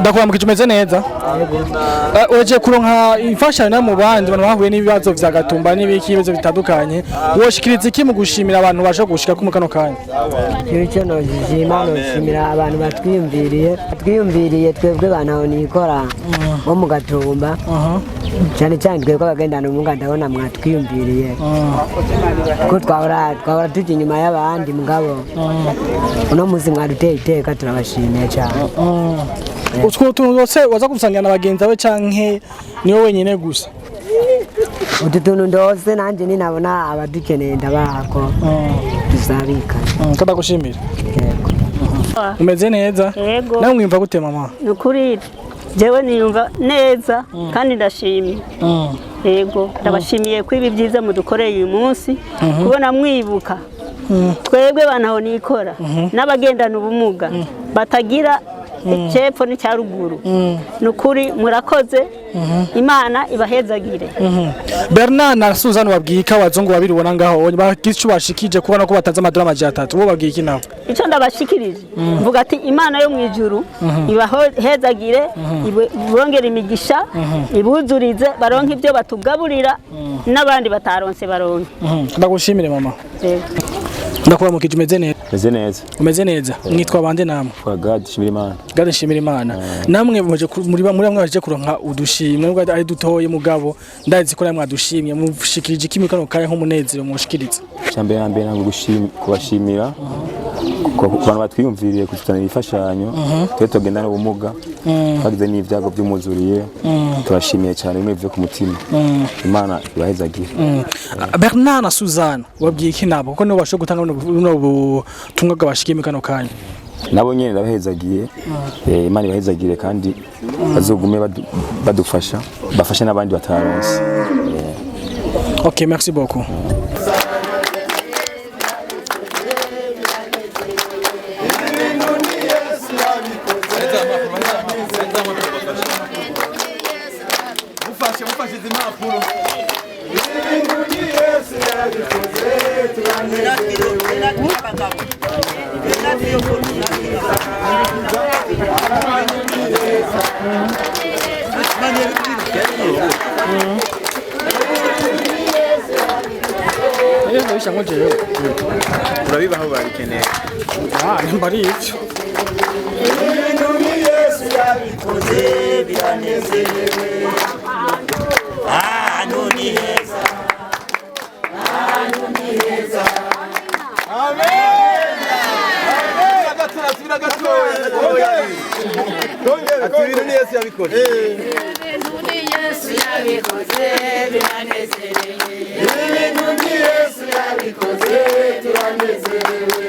Ndakuramukije, umeze neza? Waje kuronka imfashanyo mu bandi bantu bahuye n'ibibazo vya Gatumba n'ibiki, ibibazo bitandukanye. Woshikiriza iki mu gushimira abantu baje gushika ku kano kanya? Icyo nozishima, noshimira abantu batwiyumviriye twebwe bantu nikora bo mu Gatumba, cyane cyane twebwe abagendana ubumuga. Ndabona mwatwiyumviriye ko twahora tujya inyuma y'abandi, mugabo uno munsi mwaduteye iteka, turabashimiye cyane. Utwo tuntu twose waza gusangira na bagenzi bawe canke niwe wenyine gusa? Utu tuntu ndose nanjye ninabona abadukeneye ndabahako tuzabikana. Ndagushimira. Yego. Umeze neza? Yego. Nawe mwiyumva gute, mama? Ni ukuri jewe niyumva neza kandi ndashimye. Yego, ndabashimiye ko ibi byiza mudukoreye uyu munsi, kubona mwibuka twebwe bantu nikora n'abagendana ubumuga batagira icyepfo n'icyaruguru. Ni ukuri murakoze, Imana ibahezagire. Bernard na Suzanne, babwiye ko abazungu babiri ubona ngaho bagize ico bashikije, kubona ko batanze amadorari 300, bo babwiye iki nabo? Icyo ndabashikirije, mvuga ati Imana yo mu ijuru ibahezagire, ibongere imigisha, ibuzurize, baronke ibyo batugaburira n'abandi bataronse baronke. Ndagushimire, mama. Yego. Ndakuramukije, umeze neza? Meze neza. Umeze neza? Mwitwa bande namwe? Kwa God shimira Imana. Gade shimira Imana. Namwe muje muri bamwe baje kuronka udushimwe, nubwo ari dutoye, mugabo ndazi ko namwe mwadushimye. Mushikirije iki muri kano kanya nk'umunezero mushikiriza? Cyambere na mbere ntabwo kubashimira ku bantu batwiyumviriye kutuzanira imfashanyo. Twe tugendana n'ubumuga, twagize n'ibyago by'umwuzuriye. Turashimiye cyane bimwe bivuye ku mutima. Imana ibahezagire. Bernard na Suzanne, wabwiye iki nabo, kuko nibo bashobora gutanga buno butumwa bwabashikiye muri kano kanya? Nabo nyene ndabahezagiye. Imana ibahezagire kandi bazogume badufasha, bafashe n'abandi bataronse. Ok, merci beaucoup. Mufashe, mufashe izi mpapuro. Urabibaho, barabikeneye. Ah, nimba ari ivyo. Ibintu ni Yesu yabikoze, biranezerewe. Ahantu ni heza, ahantu ni heza. Gatoya, gatoya. Ati ibintu ni Yesu yabikoze. Ibintu ni Yesu yabikoze, biranezerewe. Ibintu ni Yesu yabikoze, turanezerewe.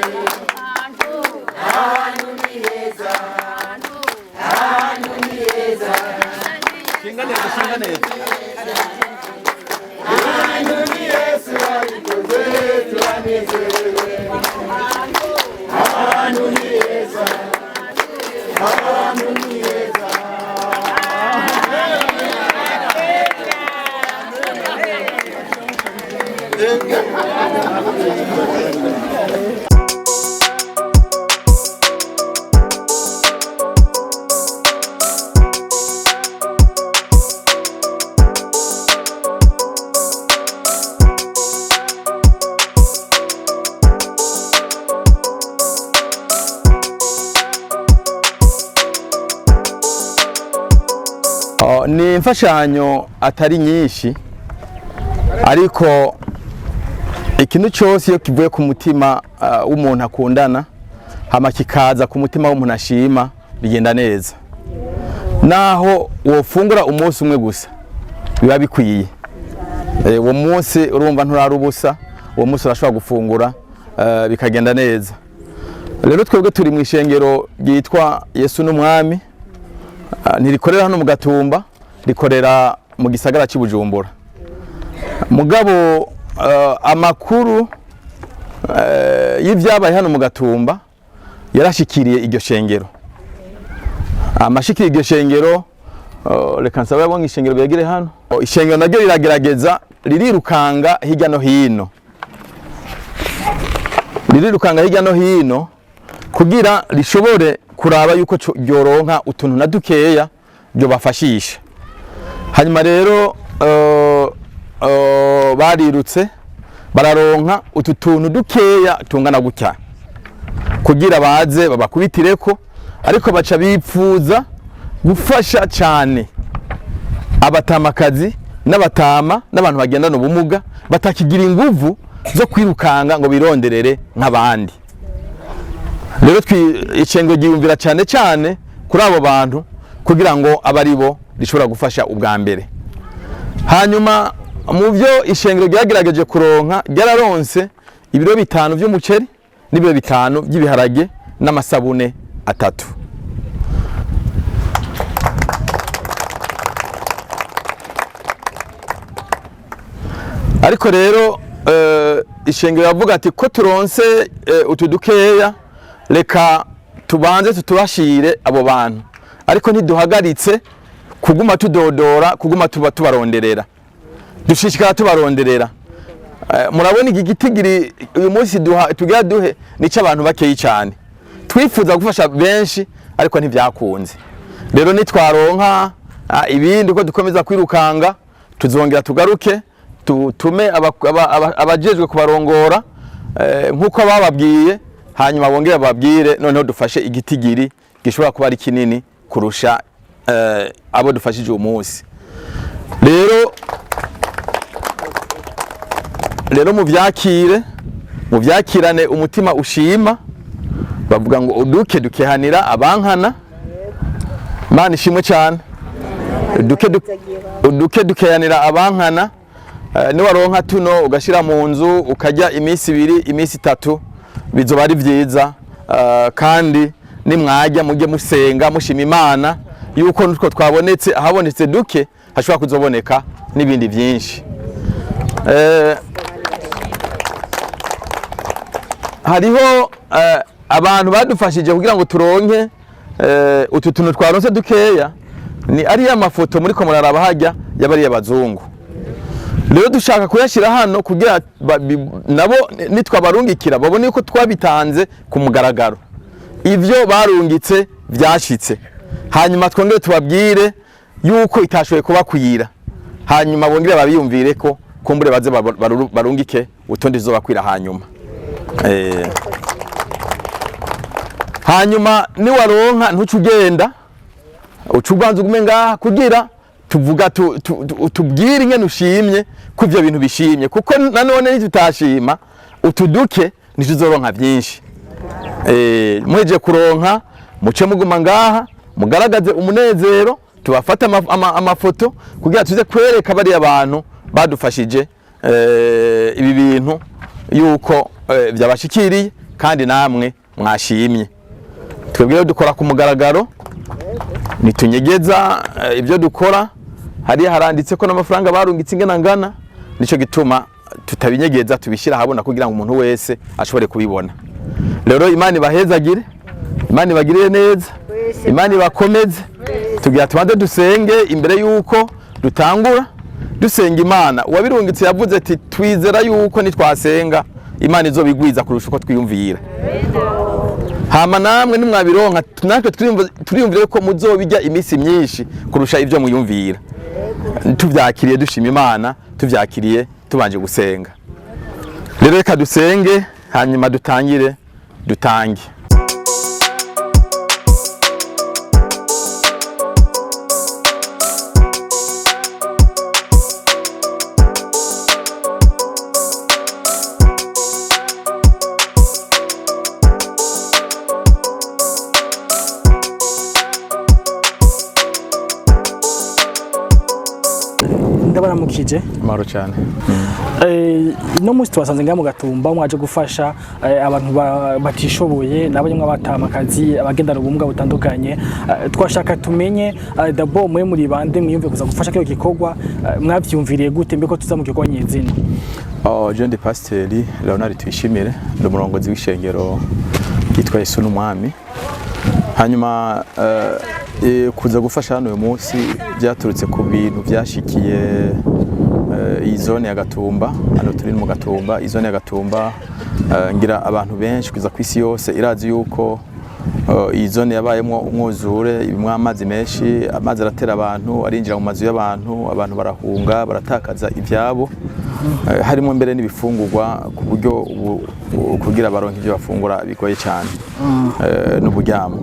Ahantu ni heza, ahantu ni heza. Shinga neza, shinga neza. Ibintu ni Yesu yabikoze, turanezerewe. Ahantu ni heza, ahantu ni heza. Oh, ni imfashanyo atari nyinshi, ariko ikintu cyose iyo kivuye ku mutima w'umuntu akundana, hama kikaza ku mutima w'umuntu ashima, bigenda neza. Naho wofungura umunsi umwe gusa biba bikwiye. Uwo munsi urumva nturara ubusa, uwo munsi urashobora gufungura, bikagenda neza. Rero twebwe turi mu ishengero ryitwa Yesu n'Umwami. Ntirikorera hano mu Gatumba, rikorera mu gisagara cy'i Bujumbura. Mugabo amakuru y'ibyabaye hano mu Gatumba yarashikiriye iryo shengero. Amashikiriye iryo shengero, reka nsabe abo ishengero begere hano. Oh, ishengero naryo riragerageza, ririrukanga hirya no hino, ririrukanga hirya no hino kugira rishobore Kuraba yuko ryoronka utuntu na dukeya byobafashisha. Hanyuma rero barirutse bararonka utu tuntu dukeya tungana gutya kugira baze babakubitireko, ariko baca bipfuza gufasha cyane abatamakazi n'abatama n'abantu bagendana ubumuga batakigira inguvu zo kwirukanga ngo bironderere nk'abandi. Rero ishengero ryiyumvira cyane cyane kuri abo bantu kugira ngo abe ari bo rishobora gufasha ubwa mbere. Hanyuma mu byo ishengero ryagerageje kuronka, ryararonse ibiro 5 by'umuceri n'ibiro 5 by'ibiharage n'amasabune 3. Ariko rero ishengero yavuga ati ko turonse utu dukeya, reka tubanze tutubashire abo bantu, ariko ntiduhagaritse kuguma tudodora, kuguma tuba tubaronderera, dushishikara tubaronderera. Murabona iki gitigiri uyu munsi tugira duhe nico abantu bakeyi cyane. Twifuza gufasha benshi ariko ntivyakunze. Rero nitwaronka ibindi ko dukomeza kwirukanga, tuzongera tugaruke tutume abajejwe kubarongora nkuko bababwiye, hanyuma bongere bababwire, noneho dufashe igitigiri gishobora kuba ari kinini kurusha abo dufashije uyu munsi. Rero muvyakirane umutima ushima. Bavuga ngo uduke dukehanira abankana. Imana ishimwe cyane. Uduke dukehanira abankana. Niwaronka tuno ugashira mu nzu ukajya iminsi 2 iminsi 3, bizoba ari vyiza. Kandi nimwajya mujye musenga mushima Imana yuko nutwo twabonetse, ahabonetse duke hashobora kuzoboneka n'ibindi byinshi. Hariho abantu badufashije kugira ngo turonke utu tuntu twaronse dukeya, ni ariya mafoto muri ko muraraba hajya y'abariya bazungu. Rero dushaka kuyashyira hano kugira nabo nitwabarungikira babone yuko twabitanze ku mugaragaro, ivyo barungitse vyashitse, hanyuma twongere tubabwire yuko itashoboye kubakwira, hanyuma bongere babiyumvire ko kumbure baze barungike utundi tuzobakwira hanyuma. Hanyuma niwaronka ntuce ugenda, uca ubanza ugume ngaha kugira tuvuga tubwire ingene ushimye ko ivyo bintu bishimye, kuko nanone nitutashima utuduke ntituzoronka byinshi. Mweje kuronka muce muguma ngaha mugaragaze umunezero, tubafate amafoto kugira tuze kwereka bariya bantu badufashije ibi bintu yuko byabashikiriye kandi namwe mwashimye. Twebwe dukora ku mugaragaro, nitunyegeza ibyo dukora. Hariya haranditse ko n'amafaranga barungitse ingana ngana, nico gituma tutabinyegeza, tubishyira ahabona kugira ngo umuntu wese ashobore kubibona. Rero Imana ibahezagire, Imana ibagirire neza, Imana ibakomeze. Tugira tubanze dusenge imbere yuko dutangura, dusenga Imana. Uwabirungitse yavuze ati twizera yuko nitwasenga Imana izobigwiza kurusha uko twiyumvira. Hama namwe nimwabironka natwe turiyumvira ko muzobijya iminsi myinshi kurusha ibyo mwiyumvira. Tuvyakiriye dushima Imana, tuvyakiriye tubanje gusenga. Rero reka dusenge hanyuma dutangire dutange. Ndabaramukije. Amahoro cyane. No munsi twasanze ngaha mu Gatumba mwaje gufasha abantu batishoboye n'abanywa batamakazi abagendana ubumuga butandukanye. Twashaka tumenye d'abord mwe muri bande mwiyumve kuza gufasha kino gikorwa, mwavyumviriye gute mbeko tuza mu gikorwa nyezina? Je ndi Pasiteri Leonard Tuyishimire, ndi umurongozi w'ishengero ryitwa Yesu n'Umwami. Hanyuma kuza gufasha hano uyu munsi byaturutse ku bintu byashikiye iyi zone ya Gatumba. Hano turi mu Gatumba, iyi zone ya Gatumba ngira abantu benshi kuza ku isi yose irazi yuko Iyi zone yabayemo umwuzure, ibimwo amazi menshi, amazi aratera abantu, arinjira mu mazu y'abantu, abantu barahunga, baratakaza ibyabo. Harimo mbere n'ibifungurwa, ku buryo ubu kugira baronke ibyo bafungura bigoye cyane, n'uburyamo.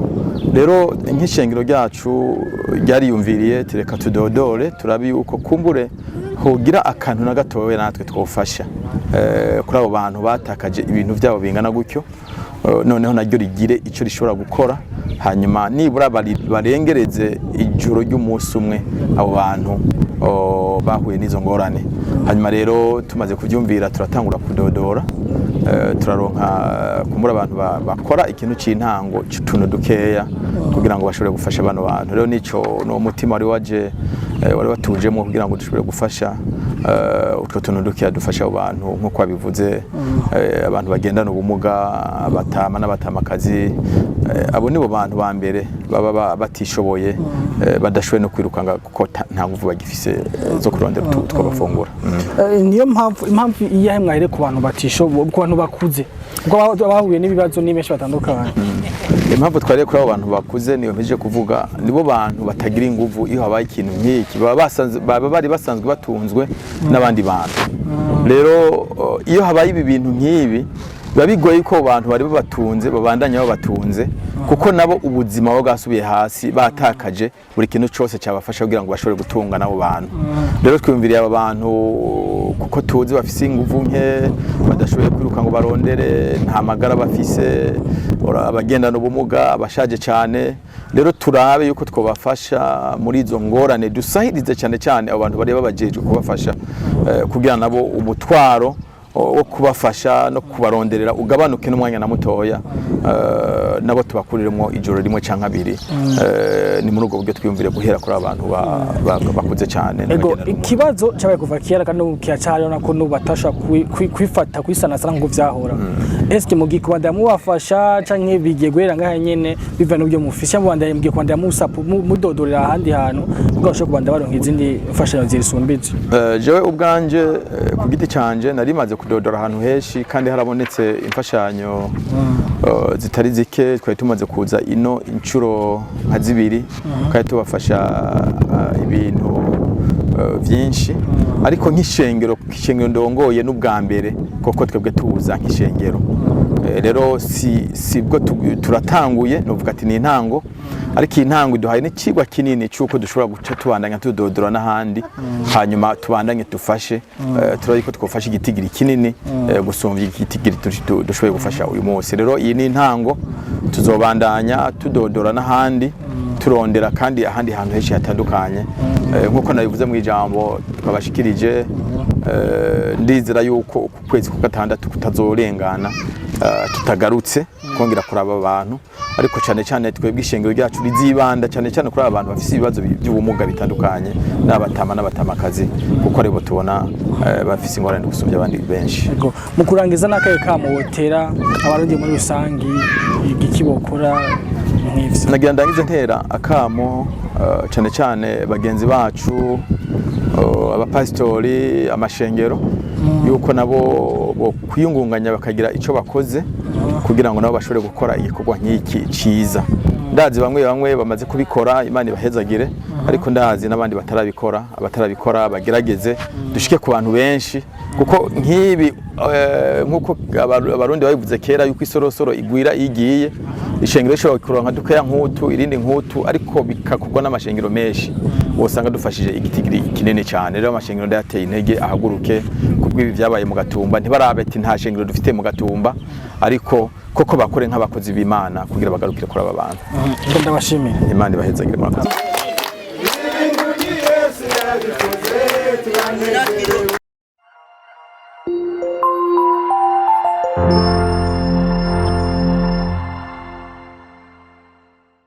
Rero nk'ishengero ryacu ryariyumviriye, tureka tudodore turabe yuko kumbure hogira akantu na gatoya natwe twofasha kuri abo bantu batakaje ibintu byabo bingana gutyo. Noneho naryo rigire icyo rishobora gukora, hanyuma nibura barengereze ijoro ry'umunsi umwe abo bantu bahuye n'izo ngorane. Hanyuma rero tumaze kubyumvira, turatangura kudodora, turaronka kumbura abantu bakora ikintu c'intango c'utuntu dukeya kugira ngo bashobore gufasha bano bantu. Rero nico no mutima wari waje, wari watujemo kugira ngo dushobore gufasha utwo tuntu dukeya dufasha abo bantu, nk'uko babivuze, abantu bagendana ubumuga, abatama n'abatamakazi. Abo nibo bantu ba mbere baba batishoboye, badashoboye no kwirukanga kuko nta nguvu bagifise zo kurondera utwo bafungura. Niyo mpamvu, impamvu iyahe mwahere ku bantu batishoboye, ku bantu bakuze, kuko abahuye n'ibibazo ni benshi batandukanye? Impamvu twariye kuri abo bantu bakuze niyo mpejeje kuvuga, nibo bantu batagira inguvu. Iyo habaye ikintu nk'iki, baba bari basanzwe batunzwe n'abandi bantu. Rero iyo habaye ibi bintu nk'ibi, biba bigoye ko abo bantu bari babatunze babandanya babatunze, kuko nabo ubuzima buba bwasubiye hasi, batakaje buri kintu cyose cyabafasha kugira ngo bashobore gutunga n'abo bantu. Rero twiyumviriye aba bantu kuko tuzi bafise inguvu nke, badashoboye kwiruka ngo barondere, nta magara bafise, abagendana ubumuga, abashaje cyane. Rero turabe yuko twabafasha muri izo ngorane, dusahirize cyane cyane abo bantu bari babajejwe kubafasha, kugira nabo umutwaro wo kubafasha no kubaronderera ugabanuke n'umwanya na mutoya, nabo tubakuriremo ijoro rimwe canke abiri. Ni muri ubwo buryo twiyumvire guhera kuri abantu bakuze cyane Ego. n'abagendana ubumuga. Ikibazo cyabaye kuva kera kandi n'ubu kiracyariho, nako n'ubu batashobora kwifata kwisanasana nk'uko vyahora. Eske mugiye kubandanya mubafasha canke bigiye guhera ngaha nyene biva n'uburyo mufise? Mubandanya, mugiye kubandanya mudodorera ahandi hantu kugira bashobore kubandanya baronka izindi mfashanyo zisumbije? Jewe ubwanje, ku giti canje, nari maze kudodora ahantu henshi kandi harabonetse imfashanyo zitari zike. Twari tumaze kuza ino inshuro nka zibiri kandi tubafasha ibintu byinshi, ariko nk'ishengero, ishengero ndongoye, n'ubwa mbere koko twebwe tuza nk'ishengero. Rero si bwo turatanguye, novuga ati ni intango, ariko iyi ntango iduhaye n'ikigwa kinini cy'uko dushobora guca tubandanya tudodora n'ahandi, hanyuma tubandanye dufashe. Turazi ko twofasha igitigiri kinini gusumvya igitigiri dushoboye gufasha uyu munsi. Rero iyi ni intango, tuzobandanya tudodora n'ahandi, turondera kandi ahandi hantu henshi hatandukanye. Nk'uko nabivuze mu ijambo twabashikirije, ndizera yuko uku kwezi kwa gatandatu kutazorengana tutagarutse kongera kuraba abantu, ariko cyane cyane twebwe ishengero ryacu rizibanda cyane cyane kuri aba bantu bafise ibibazo by'ubumuga bitandukanye, n'abatama n'abatamakazi, kuko aribo tubona bafise ingorane gusumbya abandi benshi. Ego. Mu kurangiza, n'akahe kamo wotera Abarundi muri rusangi, igiki bokora nk'ivyo? Nagira ndangize ntera akamo cyane cyane bagenzi bacu, abapasitori, amashengero, yuko nabo bo kwiyungunganya bakagira icyo bakoze kugira ngo nabo bashobore gukora igikorwa nk'iki ciza. Ndazi bamwe bamwe bamaze kubikora, Imana ibahezagire, ariko ndazi n'abandi batarabikora. Abatarabikora bagerageze dushike ku bantu benshi, kuko nk'ibi, nk'uko Abarundi babivuze kera yuko isorosoro igwira igiye, ishengero rishobora kuronka dukeya nk'utu, irindi nk'utu, ariko bikakorwa n'amashengero menshi, wosanga dufashije igitigiri kinini cyane. Rero amashengero ndayateye intege ahaguruke kubw'ibi byabaye mu Gatumba. Ntibarabe ati nta shengero dufite mu Gatumba, ariko koko bakore nk'abakozi b'Imana kugira bagarukire kuri aba bantu. Ngo ndabashimira. Imana ibahezagire, murakoze. Ibintu ni Yesu yabikoze.